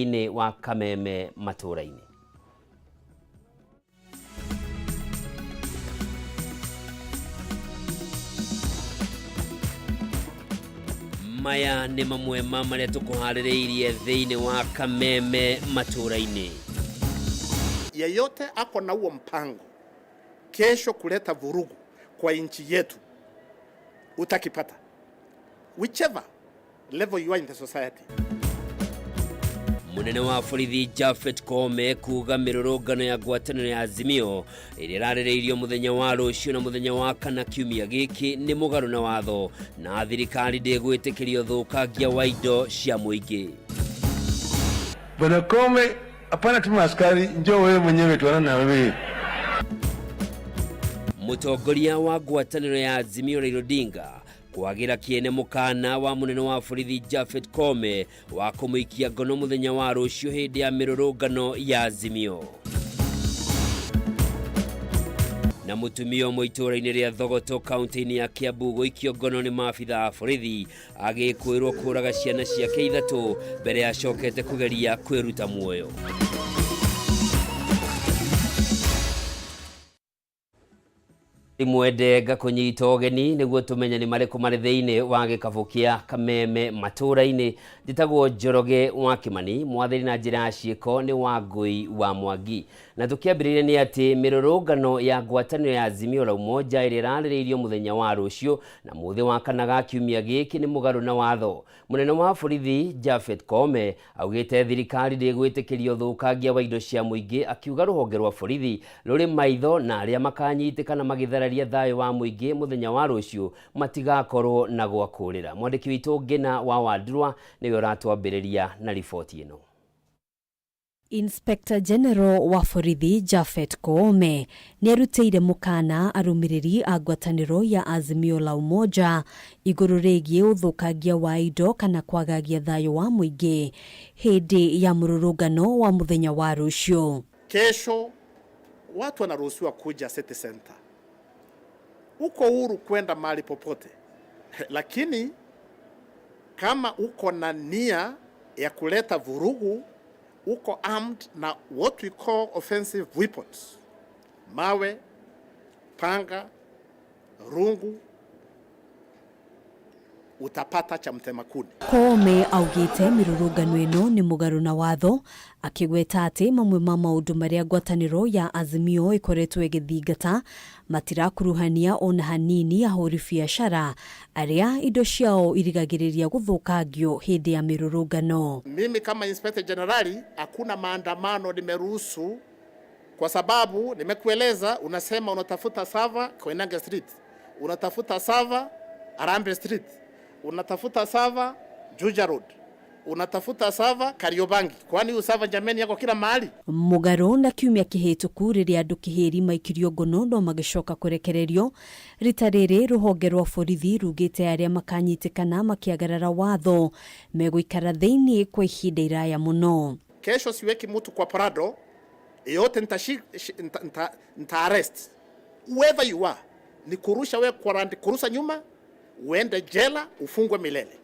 Thĩinĩ wa Kameme matũũra-inĩ. Maya nĩ mamwe ma marĩa tũkũharĩrĩirie thĩinĩ wa Kameme matũũra-inĩ. Yeyote ako na huo mpango kesho kuleta vurugu kwa nchi yetu, utakipata whichever level you are in the society. Munene wa borithi Japhet Koome kuga mĩrũrũngano ya ngwatanĩro ya Azimio ĩrĩa ĩrarĩrĩirio mũthenya wa rũciũ na mũthenya wa kana kiumia gĩkĩ nĩ mũgarũ na watho na thirikari ndĩgwĩtĩkĩria ũthũkangia wa indo cia mũingĩ. Bwana Koome, hapana tuma askari, njoo wewe mwenyewe tuonane na wewe. Mũtongoria wa ngwatanĩro ya Azimio Raila Odinga kwagĩra kĩene mũkana wa mũnene wa borithi Japhet Koome wa kũmũikia ngono mũthenya wa rũciũ hĩndĩ ya mĩrũrũngano ya Azimio. Na mũtumia ũmwe itũũra-inĩ rĩa Thogoto kaunti-inĩ ya Kiambu gũikio ngono nĩ maabitha a borithi agĩkwĩrwo kũraga ciana ciake ithatũ mbere acokete kũgeria kwĩruta muoyo. Mwende ngakũnyita ũgeni nĩguo tũmenye nĩ marĩkũ marĩ thĩinĩ wa gĩkabũ kĩa Kameme matũũra-inĩ. Njĩtagwo Njoroge wa Kĩmani, mwathĩri na njĩra ya ciĩko nĩ Wangũi wa Mwangi. Na tũkĩambĩrĩria nĩ atĩ mĩrũrũngano ya ngwatanĩro ya Azimio la Umoja ĩrĩa ĩrarĩrĩirio mũthenya wa rũciũ na mũthĩ wa kana ga kiumia gĩkĩ nĩ mũgarũ na watho. Mũnene wa borithi Japhet Koome augĩte thirikari ndĩgwĩtĩkĩria ũthũkangia wa indo cia mũingĩ, akiuga rũhonge rwa borithi rũrĩ maitho na arĩa makanyitĩkana magĩthararia thayũ wa mũingĩ mũthenya wa rũciũ matigakorwo na gwa kũrĩra. Mwandĩki witũ Ngĩna wa Wandurwa nĩwe ũratwambĩrĩria na riboti ĩno. Inspector General wa borithi Japhet Koome nĩarutĩire mũkana arũmĩrĩri a ngwatanĩro ya Azimio la Umoja igũrũ rĩgiĩ ũthũkangia wa indo kana kwagagia thayũ wa mũingĩ hĩndĩ ya mũrũrũngano wa mũthenya wa rũciũ. Kesho watu wanaruhusiwa kuja City Center, uko huru kwenda mahali popote, lakini kama uko na nia ya kuleta vurugu, uko armed na what we call offensive weapons, mawe, panga, rungu, utapata cha mtema kuni. Koome augĩte mĩrũrũngano ĩno nĩ mũgarũ na watho, akĩgweta atĩ mamwe ma maũndũ marĩa ngwatanĩro ya Azimio ĩkoretwo ĩgĩthingata matirakuruhania ona hanini ahũri biacara arĩa indo ciao irigagĩrĩria gũthũkangio hĩndĩ ya mĩrũrũngano. Mimi kama Inspector General hakuna maandamano nimeruhusu, kwa sababu nimekueleza, unasema unatafuta server Koinange Street, unatafuta server Harambee Street, unatafuta server Juja Road, unatafuta server Kariobangi. Kwani huyu server jameni yako kila mahali? Mũgarũ na kiumia kĩhĩtũku rĩrĩa andũ kĩhĩri maikirio ngono no magĩcoka kũrekererio, rita rĩrĩ rũhonge rwa borithi rugĩte arĩa makanyitĩkana makĩagarara watho megũikara thĩinĩ kwa ihinda iraya mũno. Kesho siweki mtu kwa Prado yote, nita arrest whoever you are, ni kurusha we kwa randi, kurusa nyuma uende jela ufungwe milele.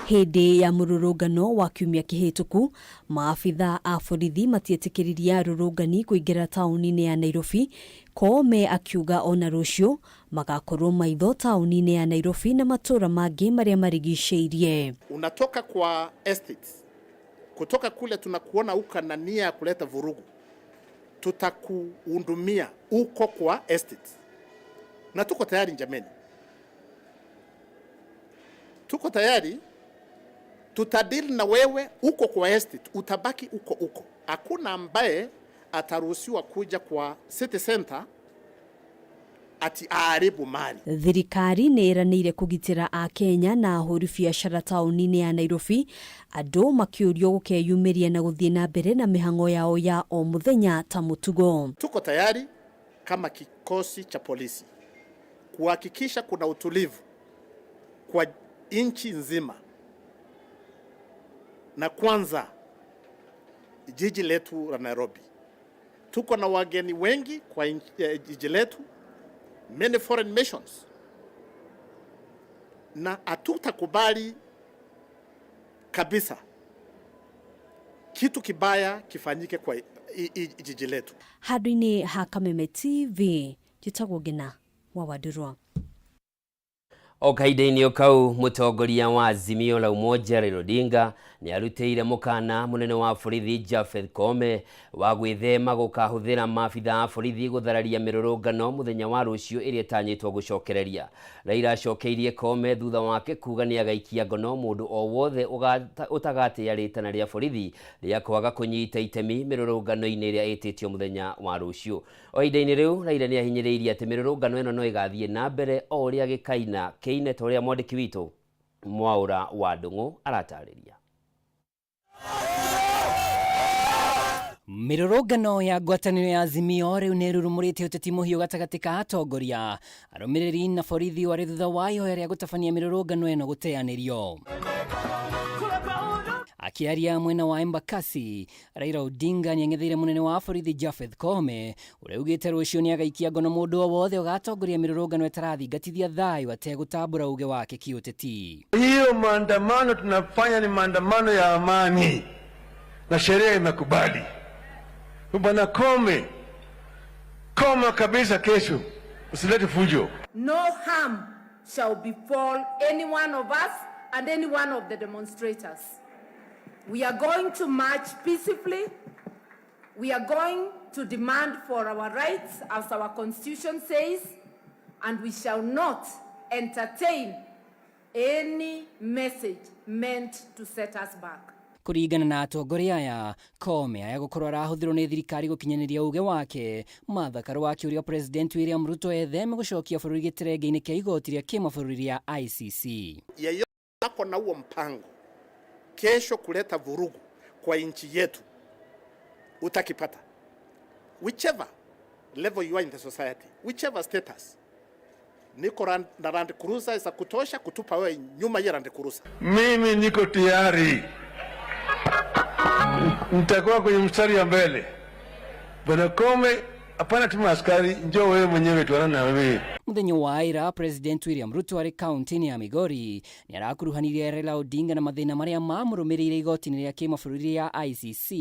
Hĩndĩ ya mũrũrũngano wa kiumia kĩhĩtũku, maabitha a borithi matietĩkĩririe arũrũngani kũingĩra taũni-inĩ ya Nairobi. Koome akiuga ona rũciũ magakorwo maitho taũni-inĩ ya Nairobi na matũũra mangĩ marĩa marigicĩirie. Unatoka kwa estates, kutoka kule tunakuona uko na nia ya kuleta vurugu, tutakuhudumia uko kwa estates, na tuko tayari jameni, tuko tayari, tutadili na wewe uko kwa estate, utabaki uko uko. Hakuna ambaye ataruhusiwa kuja kwa city center ati aharibu mali. Thirikari nĩ ĩranĩire kũgitĩra Akenya na ahũri biacara taũni-inĩ ya Nairobi, andũ makĩũrio gũkeyumĩria na gũthiĩ na mbere na mĩhang'o yao ya o mũthenya ta mũtugo. Tuko tayari kama kikosi cha polisi kuhakikisha kuna utulivu kwa nchi nzima, na kwanza jiji letu la Nairobi. Tuko na wageni wengi kwa jiji letu, many foreign missions, na hatutakubali kabisa Kitu kibaya kifanyike kwa jiji letu. Handũ-inĩ ha Kameme TV njĩtagwo Ngina wa Wandurwa. O kahinda-inĩ o kau, mũtongoria wa Azimio la Umoja Raila Odinga nĩ arutĩire mũkana mũnene wa borithi Japheth Koome wa gwĩthema gũkahũthĩra maabitha a borithi gũthararia mĩrũrũngano mũthenya wa rũciũ ĩrĩa ĩtanyĩtwo gũcokereria. Raila acokeirie Koome thutha wake kuga nĩ agaikia ngono mũndũ o wothe ũtagatĩĩa rĩtana rĩa borithi rĩa kwaga kũnyita itemi mĩrũrũngano-inĩ ĩrĩa ĩtĩtio mũthenya wa rũciũ. O ihinda-inĩ rĩu, Raila nĩ ahinyĩrĩirie atĩ mĩrũrũngano ĩno no ĩgathiĩ na mbere o ũrĩa gĩkaina kĩine ta ũrĩa mwandĩki witũ Mwaũra wa Ndũng'ũ aratarĩria. Mĩrũrũngano ya ngwatanĩro ya Azimio rĩu nĩ ĩrurumũrĩte ũteti mũhiũ gatagatĩ ka atongoria, arũmĩrĩri na borithi warĩ thutha wa ihoya rĩa gũtabania mĩrũrũngano ĩno gũteanĩrio. Akĩaria mwena wa Embakasi, Raila Odinga nĩang'etheire mũnene wa borithi Japheth Koome ũrĩa augĩte rũciũ nĩagaikia ngono mũndũ o wothe ũgatongoria mĩrũrũngano ĩtarathingatithia thayũ ategũtambũra uge wake kĩũteti. Hiyo maandamano tunafanya ni maandamano ya amani na sheria imekubali. Bwana Koome, koma kabisa kesho, usilete fujo. No harm shall befall any one of us and any one of the demonstrators. We are going to march peacefully. We are going to demand for our rights, as our constitution says, and we shall not entertain any message meant to set us back. Kũringana na atongoria aya, Koome aya gũkorwo arahũthĩrwo nĩ thirikari gũkinyanĩria uge wake. Martha Karua akĩũria President William Ruto etheme gũcokia bũrũri gĩterenge-inĩ kĩa igoti rĩa kĩmabũrũri rĩa ICC. Yeyote ako na huo mpango kesho kuleta vurugu kwa nchi yetu utakipata. Whichever level you are in the society, whichever status, niko na Land Cruiser za kutosha kutupa wewe nyuma ya Land Cruiser. Mimi niko tayari, nitakuwa kwenye mstari wa mbele. Bwana Koome, hapana tuma askari, njoo wewe mwenyewe tuonane na wewe. Mũthenya wa ira, President William Ruto arĩ kaunti-inĩ ya Migori nĩarakuruhanirie Raila Odinga na mathĩna marĩa mamũrũmĩrĩire igoti-inĩ rĩa kĩmabũrũri rĩa ICC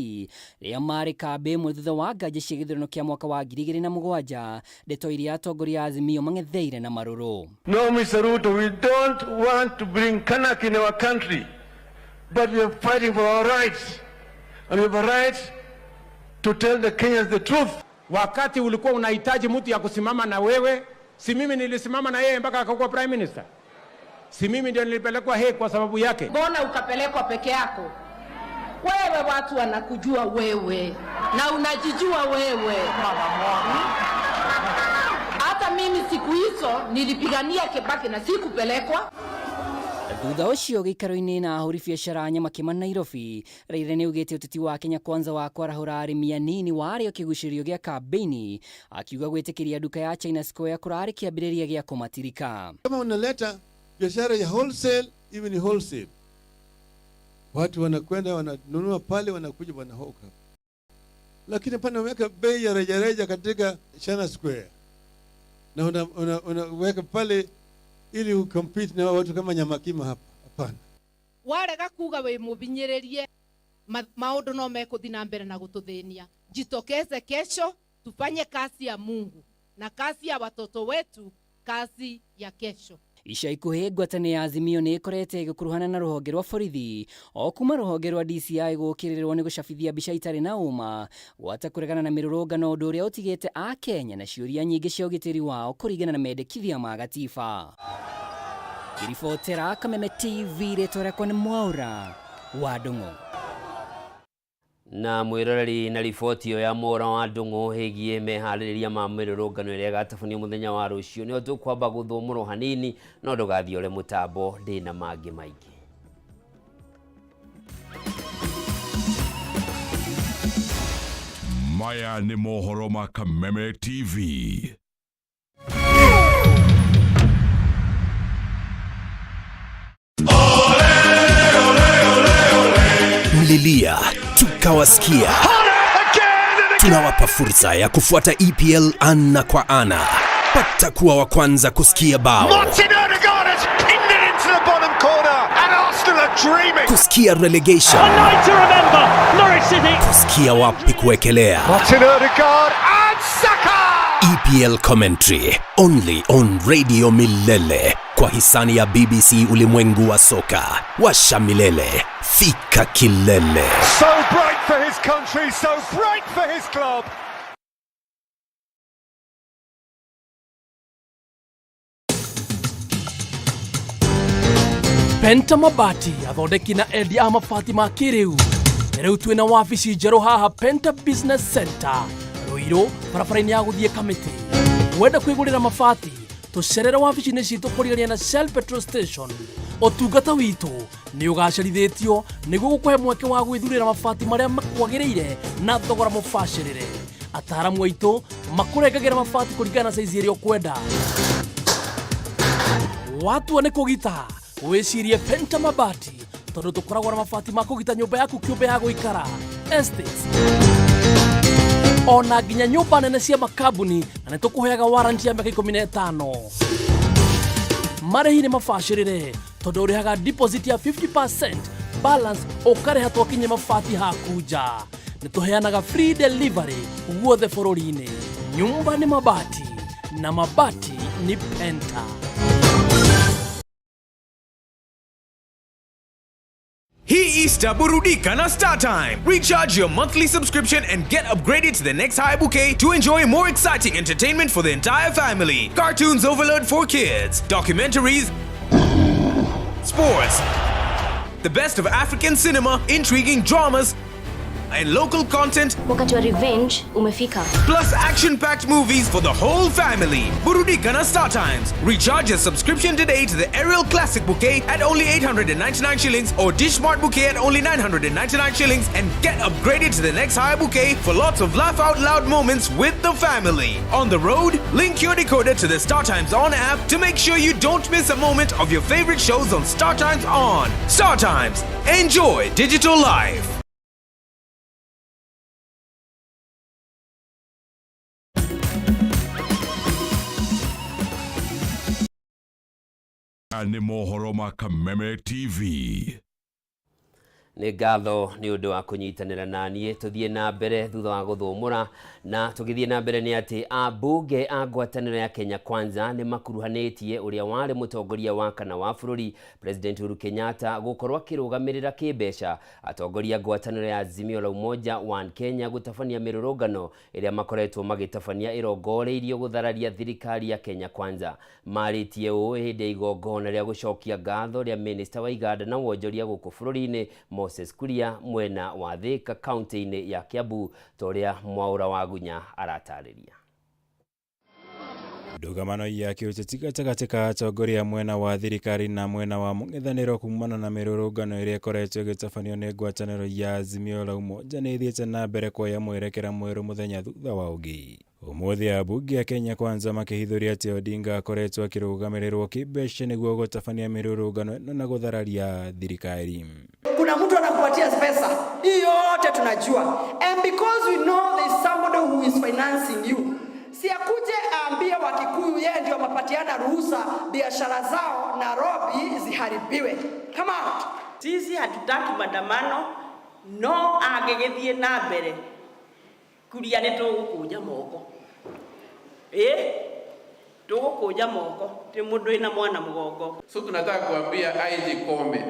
rĩrĩa marĩ kambĩ ĩmwe thutha wa nganja cia gĩthurano kĩa mwaka wa 2007, ndeto iria atongoria a Azimio mang'etheire na marũrũ. No, Mr. Ruto, we don't want to bring anarchy in our country, but we are fighting for our rights, and we have a right to tell the Kenyans the truth. Wakati ulikuwa unahitaji mtu ya kusimama na wewe, si mimi nilisimama na yeye mpaka akakuwa prime minister? Si mimi ndio nilipelekwa Hague kwa sababu yake? Mbona ukapelekwa peke yako? Wewe watu wanakujua wewe na unajijua wewe. Hata mimi siku hizo nilipigania Kibaki na sikupelekwa. Thutha ũcio gĩikaro-inĩ na ahũri biacara a Nyamakima Nairobi, Raila nĩaugĩte ũteti wa Kenya Kwanza wa kwarahũra arĩmi anini warĩ o kĩgucĩrĩrio gĩa kambĩini, akiuga gwĩtĩkĩria nduka ya China Square kũrarĩ kĩambĩrĩria gĩa kũmatirika. Kama unaleta biashara ya wholesale, even wholesale, watu wanakwenda wananunua pale, wanakuja wanahoka, lakini pana weka bei ya rejareja katika China Square na unaweka pale ili ucompete na watu kama Nyamakima hapa. Hapana. Warega kuga wi mubinyiririe maundu no mekuthi na mbere na gututhinia. Jitokeze kesho tufanye kazi ya Mungu na kazi ya watoto wetu, kazi ya kesho. Ica ikuhĩ ngwatanĩro ya Azimio nĩ ĩkorete ĩgĩkuruhana na rũhonge rwa borithi o kuma rũhonge rwa DCI gũũkĩrĩrwo nĩ gũcabithia mbica itarĩ na ũma gwata kũregana na mĩrũrũngano, ũndũ ũrĩa ũtigĩte Akenya na ciũria nyingĩ cia ũgitĩri wao kũringana na mendekithia ma gatiba. Ngĩribotera Kameme TV, rĩtwa rĩakwa nĩ Mwaũra wa Ndũng'ũ. Na mwĩroreri, na riboti ĩyo ya Mwaũra wa Ndũng'ũ ĩgiĩ meharĩrĩria ma mĩrũrũngano ĩrĩa ĩgatabanio mũthenya wa rũciũ, nĩho tũkwamba gũthũmũrwo hanini, no ndũgathiĩ ũre mũtambo, ndĩna mangĩ maingĩ. Maya nĩ mohoro ma Kameme TV. Mlilia tukawasikia. Tunawapa fursa ya kufuata EPL ana kwa ana. Pata kuwa wa kwanza kusikia bao, Martin Odegaard has pinned it into the bottom corner, and Arsenal are dreaming. kusikia relegation A night to remember. Norwich City Sikia wapi kuwekelea. Martin Odegaard and Saka! EPL commentary only on Radio Milele kwa hisani ya BBC ulimwengu wa soka. Washa milele, fika kilele. So bright for his country, so bright for his club. Penta Mabati athondeki na endia a mabati ma kĩrĩu. Rĩu twĩna wabici njerũ haha Penta Business Center Ruiru, barabara-inĩ ya gũthiĩ Kamĩtĩ. Wenda kwĩgũrĩra mabati, tũcerere wabici-inĩ citũ kũrigania na Shell Petrol Station. Ũtungata witũ nĩ ũgacĩrithĩtio nĩguo gũkũhe mweke wa gwĩthurĩra mabati marĩa makwagĩrĩire na thogora mũbacĩrĩre. Ataaramu aitũ makũrengagĩra mabati kũringana na saizi ĩrĩa ũkwenda. Watua nĩ kũgita, wĩcirie Penta Mabati, tondũ tũkoragwo na mabati ma kũgita nyũmba yaku kĩũmbe ya gũikara, estates, ona nginya nyũmba nene cia makambuni, na nĩ tũkũheaga warranty ya mĩaka 15. Marĩhi nĩ mabacĩrĩre tondũ ũrĩhaga deposit ya 50%, balance ũkarĩha twakinyia mabati haku nja. Nĩ tũheanaga free delivery guothe bũrũri-inĩ. Nyumba ni mabati na mabati ni Penta. Hii Easter burudika na StarTime. Recharge your monthly subscription and get upgraded to the next high bouquet to enjoy more exciting entertainment for the entire family. Cartoons overload for kids, documentaries, sports, the best of African cinema, intriguing dramas, and local content. Wakati wa revenge umefika. Plus action-packed movies for the whole family. Burudika na Star Times. Recharge your subscription today to the Aerial Classic Bouquet at only 899 shillings or Dish Smart Bouquet at only 999 shillings and get upgraded to the next higher bouquet for lots of laugh out loud moments with the family. On the road, link your decoder to the Star Times On app to make sure you don't miss a moment of your favorite shows on Star Times On. Star Times. Enjoy digital life. Nĩ mohoro ma Kameme TV. Nĩ ngatho nĩ ũndũ wa kũnyitanĩra na niĩ. Tũthiĩ na mbere thutha wa gũthũmũra, na tũgĩthiĩ na mbere nĩ atĩ ambunge a ngwatanĩro ya Kenya Kwanza nĩ makuruhanĩtie ũrĩa warĩ mũtongoria wa kana wa bũrũri, President Uhuru Kenyatta, gũkorwo akĩrũgamĩrĩra kĩmbeca atongoria ngwatanĩro ya Azimio la Umoja One Kenya gũtabania mĩrũrũngano ĩrĩa makoretwo magĩtabania ĩrongoreirio gũthararia thirikari ya Kenya Kwanza. Marĩtie ũũ hĩndĩ ya igongona rĩa gũcokia ngatho rĩa minista wa iganda na wonjoria gũkũ bũrũri-inĩ Moses Kuria mwena wa Thika kaunti-inĩ ya Kiambu, ta ũrĩa Mwaũra wa Gunya aratarĩria. Ndũgamano ya kĩũteti gatagatĩ ka atongoria mwena wa thirikari na mwena wa mũng'ethanĩro kumana na mĩrũrũngano ĩrĩa ĩkoretwo ĩgĩtabanio nĩ ngwatanĩro ya Azimio la Umoja nĩ ĩthiĩte na mbere kuoya mwerekera mwerũ mũthenya thutha wa ũngĩ. Ũmũthĩ ambunge a Kenya Kwanza makĩhithũria atĩ Odinga akoretwo akĩrũgamĩrĩrwo kĩmbeca nĩguo gũtabania mĩrũrũngano ĩno na gũthararia thirikari. Kuna mtu anakupatia pesa hii yote tunajua, and because we know there is somebody who is financing you, si akuje aambie Wakikuyu yeye ndio amepatiana ruhusa biashara zao Nairobi ziharibiwe. Come out. Sisi hatutaki maandamano no angĩgĩthiĩ na mbere Kuria nĩ tũgũkũnja moko, ĩ tũgũkũnja moko ti mũndũ wĩna mwana mũgongo. So tunataka kuambia IG Koome,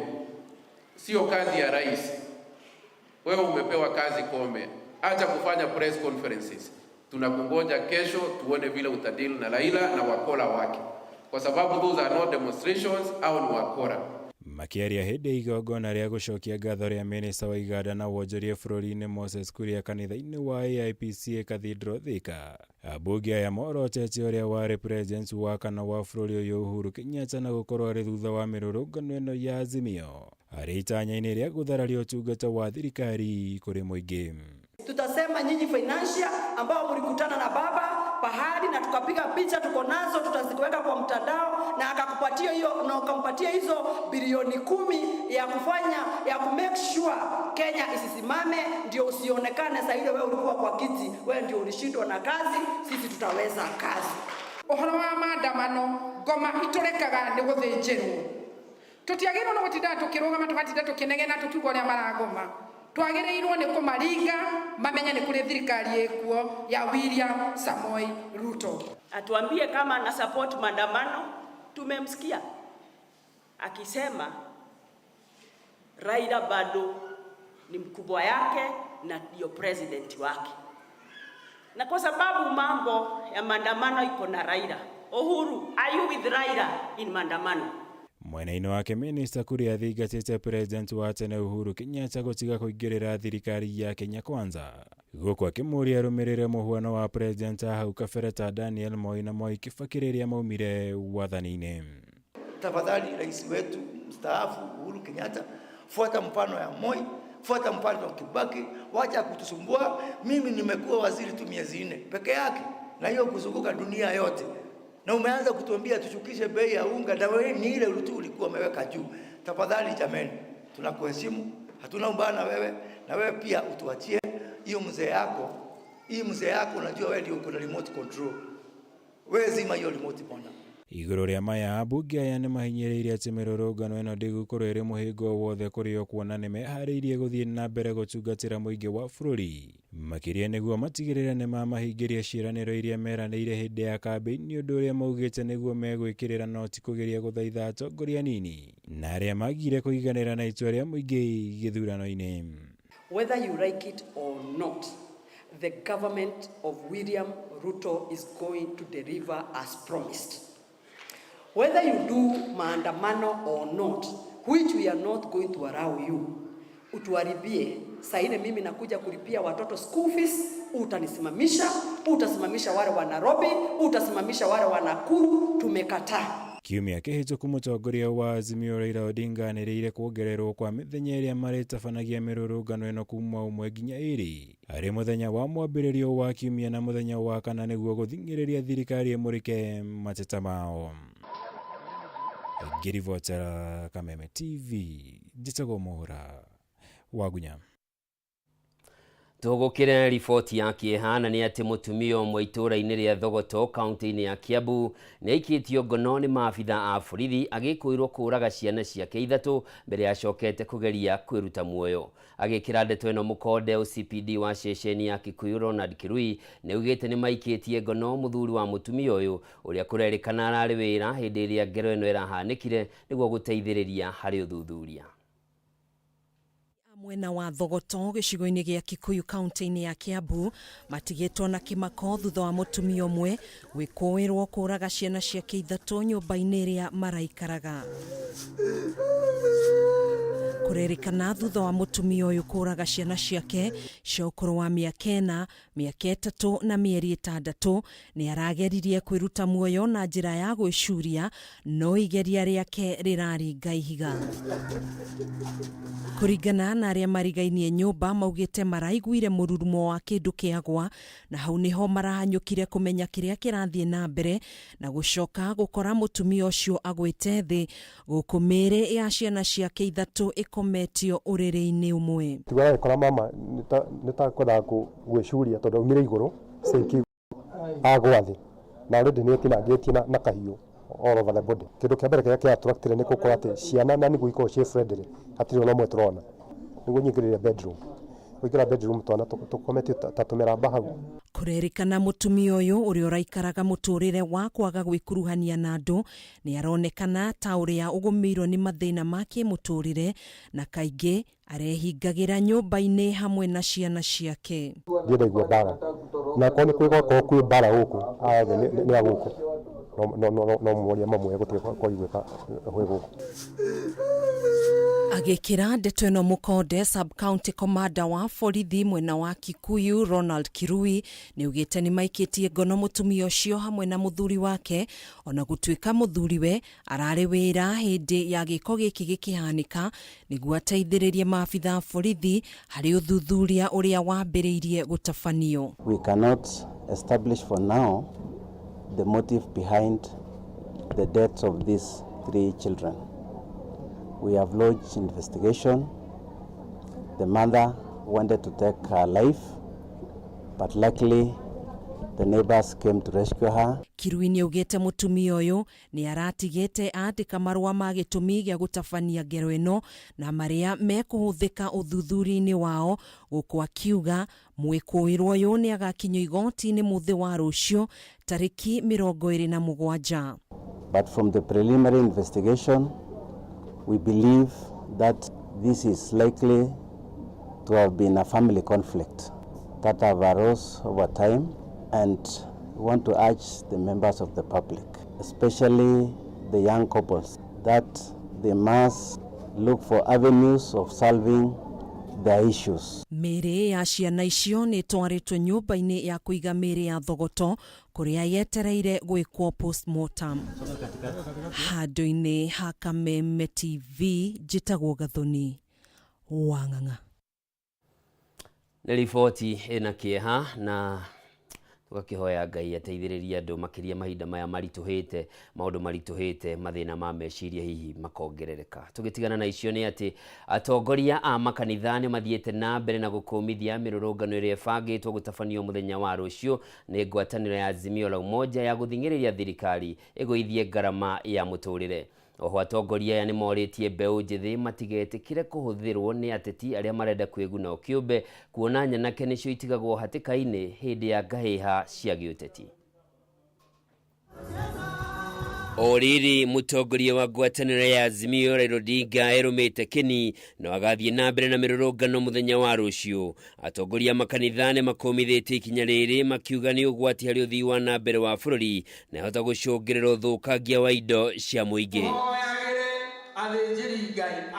sio kazi ya rais. Wewe umepewa kazi Koome, acha kufanya press conferences. Tunakungoja kesho tuone vile utadeal na Raila na wakora wake, kwa sababu those are not demonstrations au ni wakora. Makĩaria hĩndĩ ya igongona rĩa gũcokia ngatho rĩa minista wa iganda na wonjoria bũrũri-inĩ Moses Kuria kanitha-inĩ wa AIPCA Cathedral Thika, ambunge aya morotete ũrĩa warĩ president wa kana wa bũrũri ũyũ Uhuru Kenyatta na gũkorwo arĩ thutha wa mĩrũrũngano ĩno ya Azimio arĩ itanya-inĩ rĩa gũthararia ũtungata wa thirikari kũrĩ mũingĩ. Tutasema nyinyi financial ambao mlikutana na baba pahali na tukapiga picha, tuko nazo, tutaziweka kwa mtandao, na akakupatia hiyo na ukampatia hizo bilioni 10 ya kufanya ya ku make sure Kenya isisimame, ndio usionekane saa ile wewe ulikuwa kwa kiti, wewe ndio ulishindwa na kazi, sisi tutaweza kazi. Ũhoro wa maandamano, ngoma itũrekaga nĩ gũthĩnjĩrwo. Tũtiagĩrĩirwo nĩ gũtinda tũkĩrũgama, tũgatinda tũkĩnegena tũkiuga ũrĩa maragoma. Twagĩrĩirwo nĩ kũmaringa mamenye nĩ kũrĩ thirikari ĩkuo ya William Samoei Ruto. Atuambie kama ana support maandamano. Tumemsikia akisema Raila bado ni mkubwa yake na ndio president wake, na kwa sababu mambo ya maandamano iko na Raila. Uhuru, are you with Raila in maandamano? Mwena-inĩ wake minista Kuria athingatĩte president wa tene Uhuru Kenyatta gũtiga kũingĩrĩra thirikari ya Kenya Kwanza, gũkũ akĩmũũria arũmĩrĩre mũhuano wa president a hau kabere ta Daniel Moi na Mwai Kibaki rĩrĩa maumire wathani-inĩ. Tafadhali rais wetu mstaafu Uhuru Kenyatta, fuata mfano ya Moi, fuata mfano wa Kibaki, wacha kutusumbua. Mimi nimekuwa waziri tu miezi 4 peke yake, na hiyo kuzunguka dunia yote, na umeanza kutuambia tushukishe bei ya unga, na wewe ni ile tu ulikuwa umeweka juu. Tafadhali jameni, tunakuheshimu, hatuna ubaya na wewe, na wewe pia utuachie hiyo mzee yako. Hii mzee yako unajua wewe ndio uko na remote control, wewe zima hiyo remote bwana. Igũrũ rĩa maya, ambunge aya nĩmahinyĩrĩirie atĩ mĩrũrũngano ĩno ndĩgũkorwo ĩrĩ mũhĩnga o wothe kũrĩ o kuona nĩmeharĩirie gũthiĩ na mbere gũtungatĩra mũingĩ wa bũrũri, makĩria nĩguo matigĩrĩre nĩmamahingĩria ciĩranĩro iria meranĩire hĩndĩ ya kambĩini, ũndũ ũrĩa maugĩte nĩguo megwĩkĩrĩra no ti kũgeria gũthaitha atongoria anini na arĩa magire kũiganĩra na itua rĩa mũingĩ gĩthurano-inĩ. Whether you like it or not, the government of William Ruto is going to deliver as promised. Whether you do maandamano or not, which we are not going to allow you, utuharibie. Saa ile mimi nakuja kulipia watoto school fees, utanisimamisha, utasimamisha wale wa Nairobi, utasimamisha wale wa Nakuru. Tumekataa. Kiumia kĩhĩtũku mũtongoria wa Azimio Raila Odinga anĩrĩire kuongererwo kwa mĩthenya ĩrĩa marĩtabanagia mĩrũrũngano ĩno kuma ũmwe nginya ĩrĩ, arĩ mũthenya wa mwambĩrĩrio wa kiumia na mũthenya wa kana nĩguo gũthing'ĩrĩria thirikari ĩmũrĩke mateta mao. Ngĩribotera Kameme TV, njĩtagwo Mũhũra wa Gunya. Tũgũkĩre riboti ya kĩeha na nĩ atĩ mũtumia ũmwe itũũra-inĩ rĩa Thogoto kaunti-inĩ ya Kiambu nĩ aikĩtio ngono nĩ maabitha a borithi agĩkũĩrwo kũũraga ciana ciake 3 mbere acokete kũgeria kwĩruta muoyo. Agĩkĩra ndeto ĩno mũkonde OCPD wa ceceni ya Kikuyu Ronald Kirui nĩ augĩte nĩ maikĩtie ngono mũthuri wa mũtumia ũyũ ũrĩa kũrerĩkana ararĩ wĩra hĩndĩ ĩrĩa ngero ĩno ĩrahanĩkire nĩguo gũteithĩrĩria harĩ ũthuthuria. Mwena wa Thogoto gĩcigo-inĩ gĩa Kikuyu kaunti-inĩ ya Kiambu matigĩtwo na kĩmako thutha wa mũtumia ũmwe gwĩkũĩrwo kũũraga ciana ciake 3 nyũmba-inĩ ĩrĩa maraikaraga. Kũrerĩkana thutha wa mũtumia ũyũ kũũraga ciana ciake cia ũkũrũ wa mĩaka 4, mĩaka 3 na mĩeri 6, nĩ arageririe kwĩruta muoyo na njĩra ya gwĩcuria, no igeria rĩake rĩraringa ihiga. Kũringana na arĩa marigainie nyũmba maugĩte maraiguire mũrurumo wa kĩndũ kĩagwa, na hau nĩho marahanyũkire kũmenya kĩrĩa kĩrathiĩ na mbere na gũcoka gũkora mũtumia ũcio agwĩte thĩ gũkũ mĩĩrĩ ya ciana ciake 3 ĩkometio ũrĩrĩ-inĩ ũmwe. Tigwara gĩkora mama nĩ ta kwendaga gwĩcuria tondũ aumire igũrũ sinki agwa thĩ na already nĩ ĩtinangĩtie na kahiũ all over the body. Kĩndũ kĩa mbere kĩrĩa kĩa attracted nĩ gũkorwo atĩ ciana na nĩguo ikorwo ciĩ friendly, hatirĩ ona ũmwe tũrona. Nĩguo nyingĩrire bedroom, kũingĩra bedroom twana tũkometio ta tũmĩramba hau. Kũrerĩkana mũtumia ũyũ ũrĩa ũraikaraga mũtũrĩre wa kwaga gwĩkuruhania na andũ nĩ aronekana ta ũrĩa ũgũmĩirwo nĩ mathĩna ma kĩmũtũrĩre na kaingĩ arehingagĩra nyũmba-inĩ hamwe na ciana ciake. Ndiĩ ndaigua mbara, na akorwo nĩ kwĩ kwĩ mbara gũkũ, aya othe nĩ a gũkũ, no moria mamwe gũtirĩ kwaiguĩka gwĩ gũkũ. Agĩkĩra ndeto ĩno mũkonde, sub county commander wa borithi mwena wa Kikuyu Ronald Kirui nĩ augĩte nĩ maikĩtie ngono mũtumia ũcio hamwe na mũthuri wake, ona gũtuĩka mũthuriwe ararĩ wĩra hĩndĩ ya gĩko gĩkĩ gĩkĩhanĩka nĩguo ateithĩrĩrie maabitha a borithi harĩ ũthuthuria ũrĩa wambĩrĩirie gũtabanio. We cannot establish for now the motive behind the deaths of these 3 children. We have lodged investigation. The mother wanted to take her life, but luckily The neighbors came to rescue her. Kirui nĩaugĩte mũtumia ũyũ nĩaratigĩte andĩka marũa ma gĩtũmi gĩa gũtabania ngero ĩno na marĩa mekũhũthĩka ũthuthuria-inĩ wao, gũkũ akiuga mwĩkũĩrwo ũyũ nĩagakinyio igoti-inĩ mũthĩ wa rũciũ tarĩki 27. But from the preliminary investigation, we believe that this is likely to have been a family conflict that have arose over time, and we want to urge the members of the public, especially the young couples, that they must look for avenues of solving their issues. Mĩĩrĩ ya ciana icio nĩ ĩtwarĩtwo nyũmba-inĩ ya kũiga mĩĩrĩ ya Thogoto kũrĩa yetereire gwĩkwo postmortem. Handũ-inĩ ha Kameme TV njĩtagwo Gathoni Wang'ang'a. Nĩ riboti ĩna kĩeha na tũgakĩhoya Ngai ateithĩrĩrie andũ makĩria mahinda maya maritũhĩte, maũndũ maritũhĩte, mathĩna ma meciria hihi makongerereka. Tũgĩtigana na icio nĩ atĩ atongoria a makanitha nĩ mathiĩte na mbere na gũkũmithia mĩrũrũngano ĩrĩa ĩbangĩtwo gũtabanio mũthenya wa rũciũ nĩ ngwatanĩro ya Azimio la Umoja ya gũthing'ĩrĩria thirikari ĩgũithie ngarama ya mũtũrĩre. Oho atongoria aya nĩ morĩtie mbeũ njĩthĩ matigetĩkĩre kũhũthĩrwo nĩ ateti arĩa marenda kwĩguna o kĩũmbe, kuona nyanake nĩcio itigagwo hatĩka-inĩ hĩndĩ ya ngahĩha cia gĩũteti. O rĩrĩ mũtongoria wa ngwatanĩro ya Azimio Raila Odinga erũmĩte kĩni no agathiĩ na mbere na mĩrũrũngano mũthenya wa rũciũ. Atongoria a makanitha nĩ makũmithĩtie ikinya rĩrĩ makiuga nĩ ũgwati harĩ ũthii wa na mbere wa bũrũri na ĩhota gũcũngĩrĩra ũthũkangia wa indo cia mũingĩ.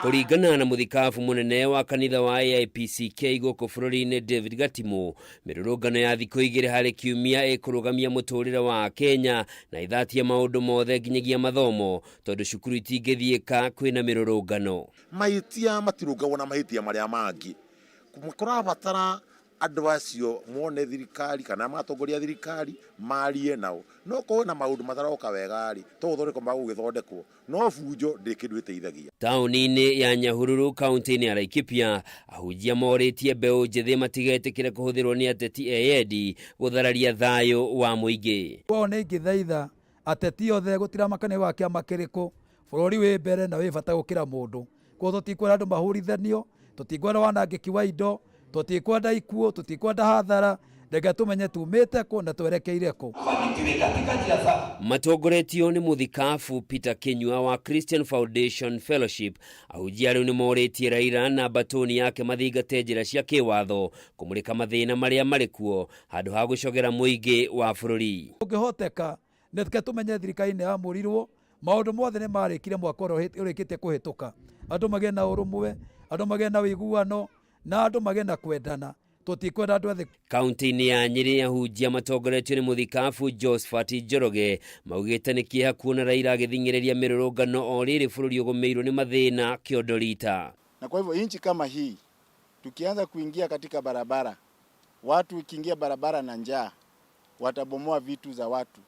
Kũringana na mũthikabu mũnene wa kanitha wa AIPCK gũkũ bũrũri-inĩ David Gatimu, mĩrũrũngano ya thikũ igĩrĩ harĩ kiumia ĩkũrũgamia mũtũrĩre wa Kenya na ĩthatie maũndũ mothe nginyagia mathomo, tondũ cukuru itingĩthiĩka kwĩna mĩrũrũngano. Mahĩtia matirũngagwo na mahĩtia marĩa mangĩ. Kũrabatara andũ acio mone thirikari kana matongoria thirikari marie nao. No korwo na maũndũ mataroka wega rĩ, to gũthondekwo magũgĩthondekwo, no bunjo ndĩ kĩndũ ĩteithagia. Taũni-inĩ ya Nyahururu kaunti-inĩ ya Laikipia, ahunjia morĩtie mbeũ njĩthĩ matigetĩkĩre kũhũthĩrwo nĩ ateti eyendi gũthararia thayũ wa mũingĩ. Kwao nĩ ingĩthaitha ateti othe gũtiramakania wa kĩama kĩrĩkũ, bũrũri wĩ mbere na wĩ bata gũkĩra mũndũ. Koguo tũtikwenda andũ mahũrithanio, tũtikwenda wanangĩki wa indo, tũtikwenda ikuũ, tũtikwenda hathara, reke tũmenye tumĩte kũ na twerekeire kũ. Matongoretio nĩ mũthikabu Peter Kinyua wa Christian Foundation Fellowship, ahunjia rĩu nĩ morĩtie Raila na mbatũni yake mathingate njĩra cia kĩwatho kũmũrĩka mathĩna marĩa marĩ kuo handũ ha gũcogera mũingĩ wa bũrũri. Ũngĩhoteka, reke tũmenye thirikari nĩ yamũrirwo, maũndũ mothe nĩ marĩkire mwaka ũrĩa ũrĩkĩtie kũhĩtũka. Andũ magĩe na ũrũmwe, andũ magĩe na ũiguano, na andũ magĩe na kwendana. Tũtikwenda andũ ethĩ. Kaunti-inĩ ya Nyĩrĩ, ahunjia matongoretio nĩ mũthikabu Josephat Njoroge maugĩte nĩ kĩeha kuona Raila agĩthing'ĩrĩria mĩrũrũngano o rĩrĩ bũrũri ũgũmĩirwo nĩ mathĩna kĩondo rita. Na kwa hivyo nchi kama hii tukianza kuingia katika barabara, watu ikiingia barabara na njaa watabomoa vitu za watu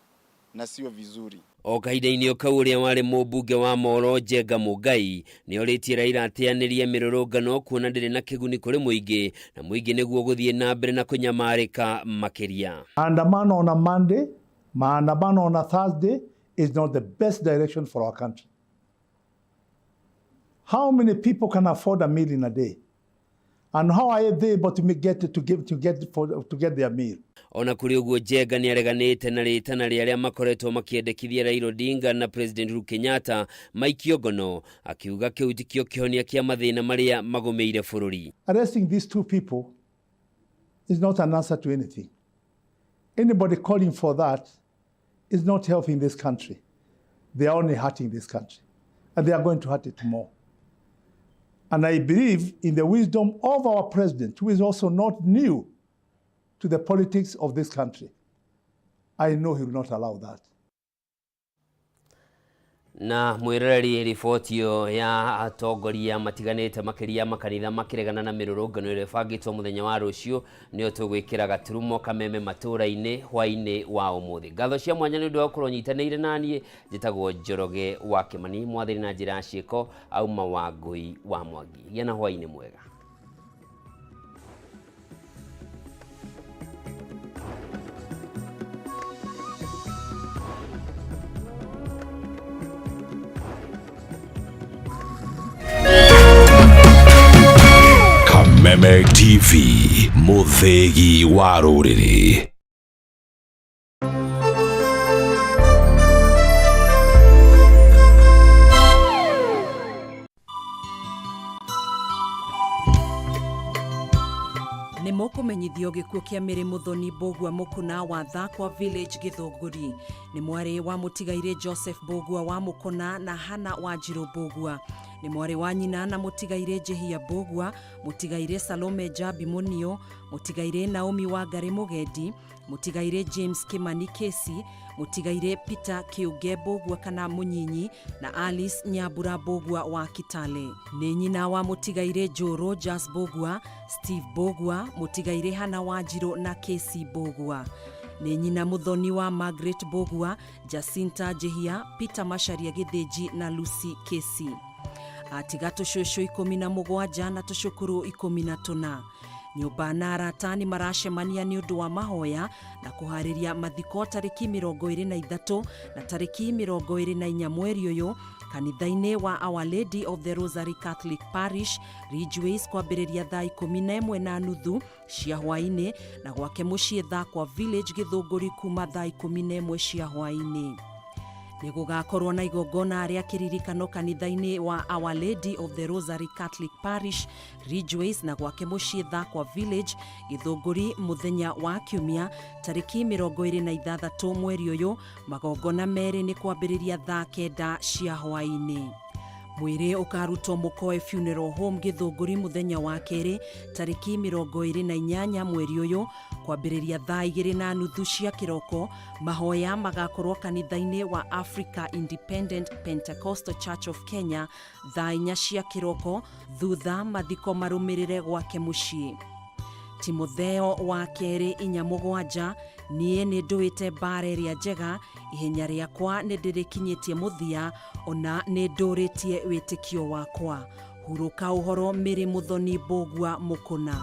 na sio vizuri. O kahinda-inĩ o kau ũrĩa warĩ mũmbunge wa Moro Njenga Mũngai nĩorĩtie Raila ateanĩrie mĩrũrũngano kuona ndĩrĩ na kĩguni kũrĩ mũingĩ na mũingĩ nĩguo gũthiĩ na mbere na kũnyamarĩka makĩria. Maandamano on a Monday, maandamano on a Thursday is not the best direction for our country. How many people can afford a meal in a day? And how are they able to get, to give, to get, for, to get their meal? Ona kũrĩ ũguo Njenga nĩareganĩte na rĩtana rĩa arĩa makoretwo makĩendekithia Raila Odinga na President Uhuru Kenyatta maikio ngono, akiuga kĩu tikĩo kĩhonia kĩa mathĩna marĩa magũmĩire bũrũri. Arresting these two people is not an answer to anything. Anybody calling for that is not helping this country. They are only hurting this country, and they are going to hurt it more. And I believe in the wisdom of our president, who is also not new to the politics of this country. I know he will not allow that. Na mwĩroreri riboti ĩyo ya atongoria matiganĩte makĩria makanitha makĩregana na mĩrũrũngano ĩrĩa ĩbangĩtwo mũthenya wa rũciũ nĩyo tũgwĩkĩra gaturumo kameme matũra-inĩ hwaĩ-inĩ wa ũmũthĩ. Ngatho cia mwanya nĩ ũndũ wa gũkorwo nyitanĩire naniĩ, njĩtagwo Njoroge wa Kĩmani, mwathĩri na njĩra ya ciĩko auma wa Ngũi wa Mwangi. Gĩa na hwaĩ-inĩ mwega. Kameme TV, mũthĩgi wa rũrĩrĩ. Nĩ mũkũmenyithio gĩkuũ kĩa Mary Mũthoni Mbũgua Mũkuna wa Thakwa Village Gĩthũngũri. Nĩ mwarĩ wa mũtigairĩ Joseph Mbũgua wa Mũkuna na Hannah Wanjirũ Mbũgua. Nĩ mwarĩ wa nyina na mũtigairĩ Njĩhia Mbũgua, mũtigairĩ Salome Njambi Mũnio, mũtigairĩ Naomi Wangarĩ Mũgendi, mũtigairĩ James Kimani Kesi, mũtigairĩ Peter Kĩũnge Mbũgua kana Mũnyinyi na Alice Nyambura Mbũgua wa Kitale. Nĩ nyina wa mũtigairĩ Njũrũ Jas Mbũgua, Steve Mbũgua, mũtigairĩ Hannah Wanjirũ na Kesi Mbũgua. Nĩ nyina mũthoni wa Margaret Mbũgua, Jacinta Njĩhia, Peter Macharia Gĩthĩnji na Lucy Kesi. Atiga tũcũcũ 17 na tũcũkũrũ 14. Nyũmba na arata nĩ maracemania nĩ ũndũ wa mahoya na kũharĩria mathiko tarĩki 23 na tarĩki 24 mweri ũyũ kanitha-inĩ wa Our Lady of the Rosary Catholic Parish Ridgeways kwambĩrĩria thaa 11:30 cia hwaĩ-inĩ na gwake mũciĩ Thakwa Village Gĩthũngũri kuma thaa 11 cia hwaĩ-inĩ. Nĩ gũgakorwo na igongona rĩa kĩririkano kanitha-inĩ wa Our Lady of the Rosary Catholic Parish Ridgeways na gwake mũciĩ Thakwa Village Gĩthũngũri mũthenya wa Kiumia tarĩki 26 mweri ũyũ. Magongona merĩ nĩ kwambĩrĩria thaa 9 cia hwaĩ-inĩ. Mwĩrĩ ũkarutwo Mũkoe Funeral Home Gĩthũngũri mũthenya wa kerĩ tarĩki 28 mweri ũyũ kwambĩrĩria thaa 2:30 cia kĩroko. Mahoya magakorwo kanitha-inĩ wa Africa Independent Pentecostal Church of Kenya thaa 4 cia kĩroko, thutha mathiko marũmĩrĩre gwake mũciĩ. Timotheo wa kerĩ 4:7, niĩ nĩ ndũĩte mbara ĩrĩa njega, ihenya rĩakwa nĩ ndĩrĩkinyĩtie mũthia, ona nĩ ndũrĩtie wĩtĩkio wakwa. Hurũka ũhoro Mary Mũthoni Mbũgua Mũkũna.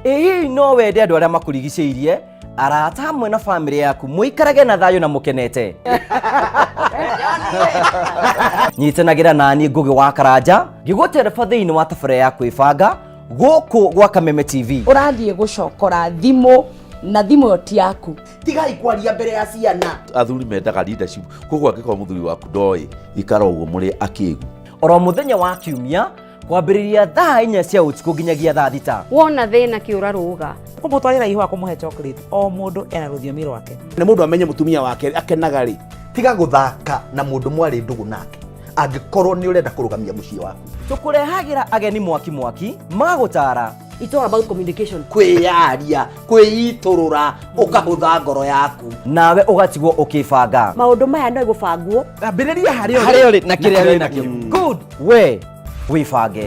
Ĩ hihi no wende andũ arĩa makũrigicĩirie, arata hamwe na bamĩrĩ yaku mũikarage na thayũ na mũkenete? Nyitanagĩra nani Ngũgĩ wa Karanja ngĩgũtereba thĩinĩ wa tabarĩra ya kwĩbanga gũkũ gwa Kameme TV. Ũrathiĩ gũcokora thimũ na thimũ ĩyo ti yaku. Tigai kwaria mbere ya ciana. Athuri mendaga leadership, koguo angĩkorwo mũthuri waku ndoĩ, ikara ũguo mũrĩ akĩgu. Oro mũthenya wa Kiumia kwambĩrĩria thaa 4 cia ũtukũ nginyagia thaa 6. Wona thĩna kĩũra rũga. Kũmũtwarĩra ihũa, kũmũhe chocolate, o mũndũ ena rũthiomi rwake. Nĩ mũndũ amenye mũtumia wake akenaga rĩ. Tiga gũthaka na mũndũ mwarĩ ndũgũ nake angĩkorwo nĩ ũrenda kũrũgamia mũciĩ waku. Tũkũrehagĩra ageni mwaki mwaki magũtara. It's all about communication. Kwĩyaria, kwĩitũrũra, ũkahũtha ngoro yaku. Nawe ũgatigwo ũkĩbanga. Maũndũ maya no gũbangwo. Ambĩrĩria harĩa ũrĩ na kĩrĩa wĩ nakĩo. Good, we wĩbange.